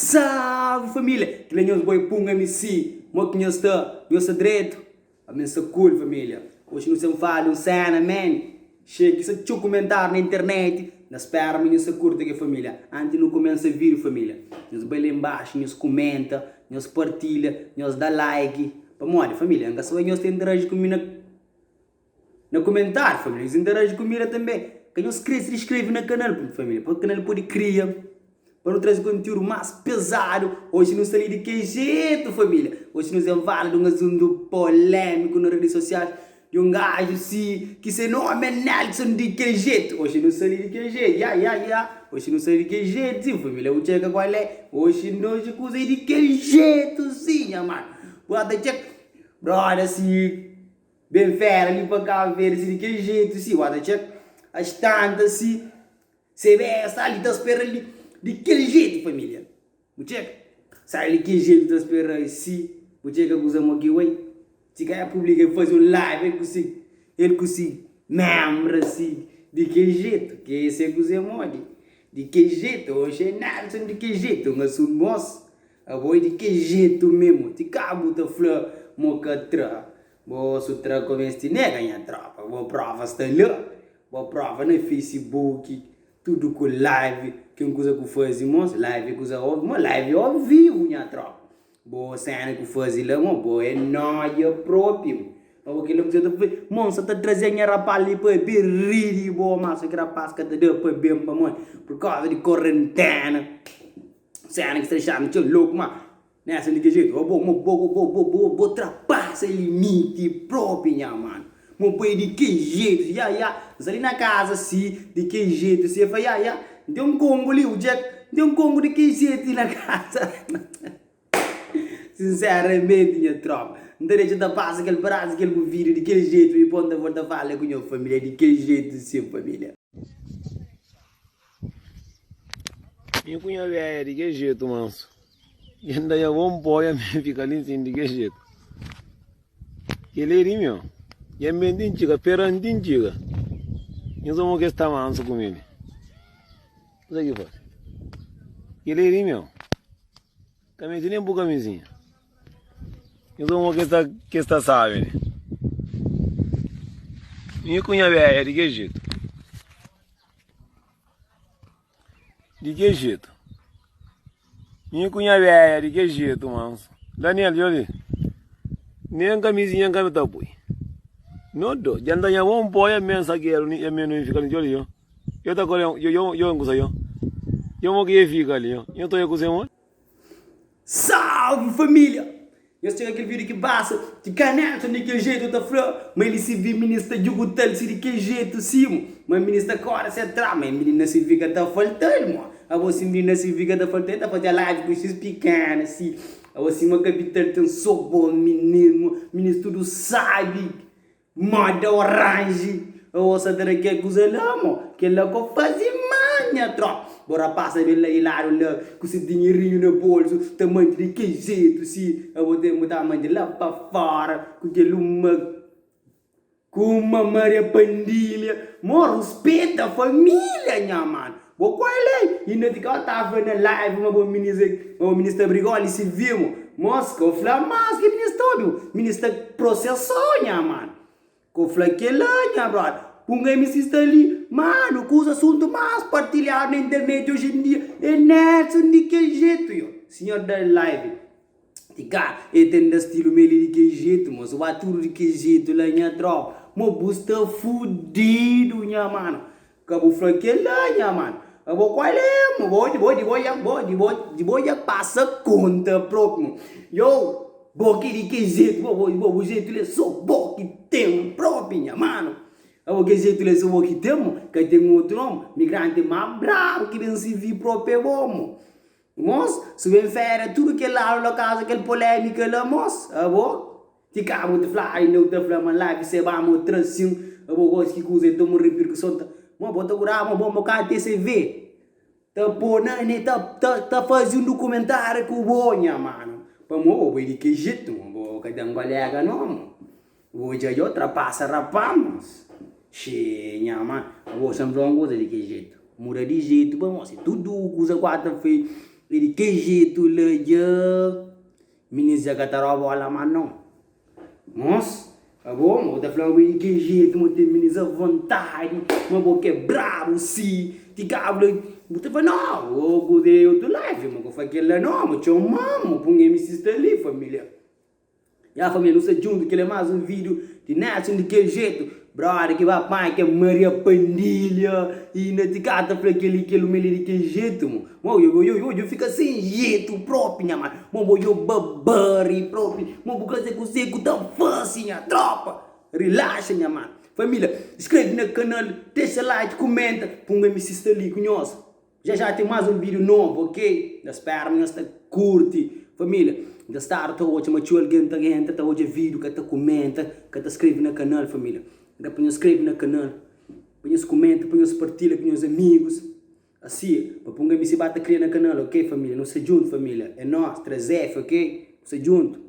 Salve família, kel é nhos boy Punga MC, mo ki nhos sta? Nhos sta dretu? Ami sta cool família. Oxi nu sen fala di un sena man, xei ki sta txeu kumentáriu na internet, na spera ma nhos ta kurti ke família. Antis nu kumensa vídiu família, nhos bai la inbaxu nhos kumenta, nhos partilha, nhos da like, pamodi família N ka sabe nhos ta interaji ku mi na. Na kumentáriu família, nhos interaji ku mi la tanbe. Ka nhos skrese di skrebe na kanal família, pa kanal pode kria, pa nu traze kontiúdu más pezadu. Oji nu sta li di ki jetu família? Oji nu ten fala di un asuntu polémiku na redi sosial, di un gaju si ki se nómi é Nelson di kel jetu. Oji nu sta li di kel jetu, ya ya ya, oji nu sta li di kel jetu si família, bu txeka kual é. Oji oji kuza é di kel jetu si nha manu. Bu ata txeka, broda si. Ben fera li pa Cabo Verde si di kel jetu si what a check as tanta si CBS sta li ta spera li di kel jetu familia bu txeka sta li kel jetu ta spera si bu txeka kuza mo ki oi si ka ya publika el fazi un live el ku si el ku si membra si di kel jetu ke ese kuze modi di kel jetu oxi Nelson di kel jetu un asuntu mos abo e di kel jetu memu ti ka bu ta fla mo ka tra Bo su tra ko mesti nega nha tropa bo prova sta la bo prova na facebook tudo ku live ken kuza ku fazi mos live kuza o mo live ao vivo nha tropa bo sena ku fazi la mo bo é noia propi mo bo kila kuza ta fazi mo nsa ta traze nha rapaz li pa ben ri di bo mas ki rapaz ka ta da pa ben pamodi por kausa di korentena sena ki sta dexanu txeu loku ma. Nessa di ki jetu? Bo, bo, bo, bo, bo, bo, bo trapasa limiti propi nha mano. Mo poi di ki jetu? Ya, ya, N sta li na kaza si, di ki jetu si? El fla, ya, ya, N ten un kongu li, Jack, N ten un kongu di ki jetu li na kaza. Sinseramenti nha tropa, N ta dexa ta pasa kel pedasu di kel bu video di kel jetu dipos N ta volta fala ku nha familia di kel jetu si, familia. Mi ku nha veia di ke jetu mansu. Dja N da nha bon poia mi fika li nsin di ke jetu. Kel li di mi o. Dja N ben ti N txiga, peran ti N txiga. Nhos omo ke sta mansu ku mi li. Kusa ki fasi? Kel li di mi o. Ka meste nen bu kamizinha. Nhos omo ke sta ke sta sabi li. Mi ku nha veia di ke jetu. Di ke jetu? Mi ku nha veia di ke jetu mansu? Daniel, djo li. Nen kamizinha N ka ta pui. No do, dja N ta nha bon poia men sakeru ni ya men no fika li, djo li yo. Yo ta kore, yo yo yo nkusa yo. Yo mo ki e fika li yo. Yo ta oia kuse mo. Salve família! Nhos txega kel vídeo ki pasa di ka Nelson di kel jetu ta fla ma el si vi minis ta djugutal si di kel jetu si mo ma minis ta kore se tra ma minina si vi ka ta faltal mo abo si minina si vi ka ta faltal el ta faze live ku xis pikena si abo sima kapital ten so bo minis mo minis tudu sabi Moda orange ô sa ta da kel kuza la mo kel la ko faze manha tropa bo rapaz ta ben la di ladu la ku se dinherinhu na bolsu ta manti di kel jetu si abo ten bu ta manti la pa fora ku kel uma ku uma maria pandilha mo ruspeta familia nha mano bo kual é inda ti ka ta fla na live ma bo minis ma bo minis ta briga oli si vi mo Mos ka fla mas ki minis ta obi minis ta prosesau nha mano Ko fla kela nha brother Un MC sta li mano kuza asuntu mas partilhadu na internet oji en dia é Nelson di kel jetu yo Sinhor da live ti ka e ten da stilu ma el di kel jetu mos ba tudu di kel jetu la nha tropa mo bu sta fudidu nha mano Ka bu fla kela nha mano. Abo kual é mo bo di bo di bo ya bo di bo di bo ya pasa konta propi mo. Yo bo ki di ki jetu bo bo bo bu jetu li é so bo ki ten propi nha mano. Abo ki jetu li é so bo ki ten mo ka ten otru no mo. Migranti ma brabu ki ben sirvi propi é bo mo. Mos su ben fera tudu kel ladu la kaza kel polemika la mos abo. Ti ka bu ta fla inda bu ta fla ma live se ba mo tra sim abo gosi ki kuza e toma repercussão ta mo bo ta gura mo bo mo ka TCV ta po na ne ta ta ta fazi um documentário ku bo nha mano pamo bo bai di ke jeito mo bo ka ten colega no mo bo dja dja ultrapassa rapaz mos xee nha mano abo sa fla um kuza di ke jeito muda di jeito pamo si tudo kuza ku ata fai. E di kel jetu la dja minis dja ka ta roba bola más nau. Mos, abo ma bu ta fla ma bo é di kel jetu, ma bu ten minis avontadi, ma bo ki é brabu si, ti kabu la bu ta fla nau, bo kuzê é otu life, ma ka fla kel-la nau, ma txoma-m, ma pun MC sta li familia. Ya família nu sta djuntu kel é más un vídeo di Nelson di kel jetu brother ki ba panha kel Maria Pandilha i na ti ka ta fla kel-li kel umi li di kel jetu mo mo yo yo yo yo fika sen jetu propi nha mano mo bo yo babari propi mo bu ka se kuse ku ta fasi nha tropa relaxa nha mano família skrebe na kanal dexa like kumenta punga mi si sta li ku nhos. Já já tem mais um vídeo novo, ok? Nta spera ma nhos ta curti. Família, nta stadu ta odja ma txeu algen ta entra ta odja vídeo ka ta kumenta, ka ta skrebe na kanal, família. Nta pa nhos skrebe na kanal, pa nhos kumenta, pa nhos partilha ku nhos amigus, asi pa pun ka meste ba ta kria na kanal, ok família? Nu sta djuntu família, é nós, 3F, ok? Nu sta djuntu.